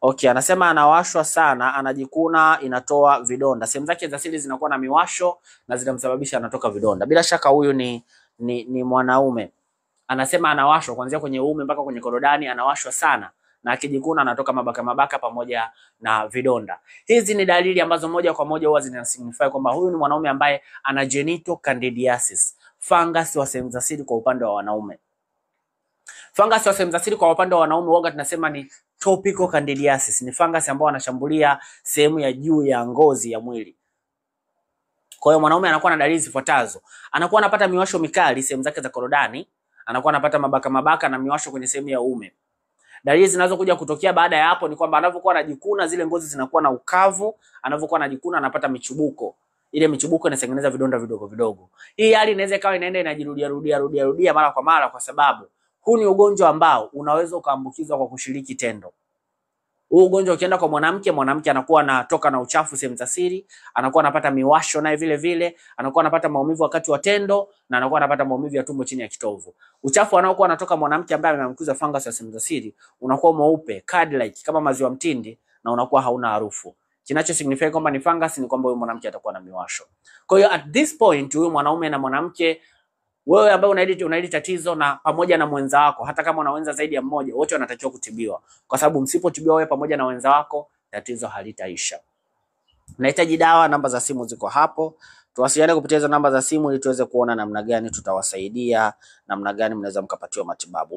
Okay, anasema anawashwa sana, anajikuna, inatoa vidonda. Sehemu zake za siri zinakuwa na miwasho na zinamsababisha anatoka vidonda. Bila shaka huyu ni mwanaume. Anasema anawashwa kuanzia kwenye uume mpaka kwenye korodani, anawashwa sana na akijikuna anatoka mabaka mabaka pamoja na vidonda. Hizi ni dalili ambazo moja kwa moja huwa zina signify kwamba huyu ni mwanaume ambaye ana genital candidiasis, fungus wa sehemu za siri kwa upande wa wanaume. Fungus wa sehemu za siri kwa upande wa wanaume huwa tunasema ni topical candidiasis, ni fungus ambao wanashambulia sehemu ya juu ya ngozi ya mwili. Kwa hiyo mwanaume anakuwa na dalili zifuatazo: anakuwa anapata miwasho mikali sehemu zake za korodani, anakuwa anapata mabaka mabaka na miwasho kwenye sehemu ya uume. Dalili zinazokuja kutokea baada ya hapo ni kwamba anapokuwa anajikuna zile ngozi zinakuwa na ukavu, anapokuwa anajikuna anapata michubuko. Ile michubuko inatengeneza vidonda vidogo vidogo. Hii hali inaweza ikawa inaenda inajirudia rudia rudia rudia mara kwa mara, kwa sababu huu ni ugonjwa ambao unaweza ukaambukizwa kwa kushiriki tendo. Huu ugonjwa ukienda kwa mwanamke, mwanamke anakuwa anatoka na uchafu sehemu za siri, anakuwa anapata miwasho naye vile vile, anakuwa anapata maumivu wakati wa tendo na anakuwa anapata maumivu ya tumbo chini ya kitovu. Uchafu anaokuwa anatoka mwanamke ambaye ameambukizwa fungus ya sehemu za siri unakuwa mweupe, curd like kama maziwa mtindi na unakuwa hauna harufu. Kinacho signify kwamba ni fungus ni kwamba huyu mwanamke atakuwa na miwasho. Kwa hiyo at this point huyu mwanaume na mwanamke, wewe ambaye una hili tatizo na pamoja na mwenza wako, hata kama una wenza zaidi ya mmoja, wote wanatakiwa kutibiwa, kwa sababu msipotibiwa wewe pamoja na wenza wako, tatizo halitaisha. Nahitaji dawa, namba za simu ziko hapo, tuwasiliane kupitia hizo namba za simu ili tuweze kuona namna gani tutawasaidia, namna gani mnaweza mkapatiwa matibabu.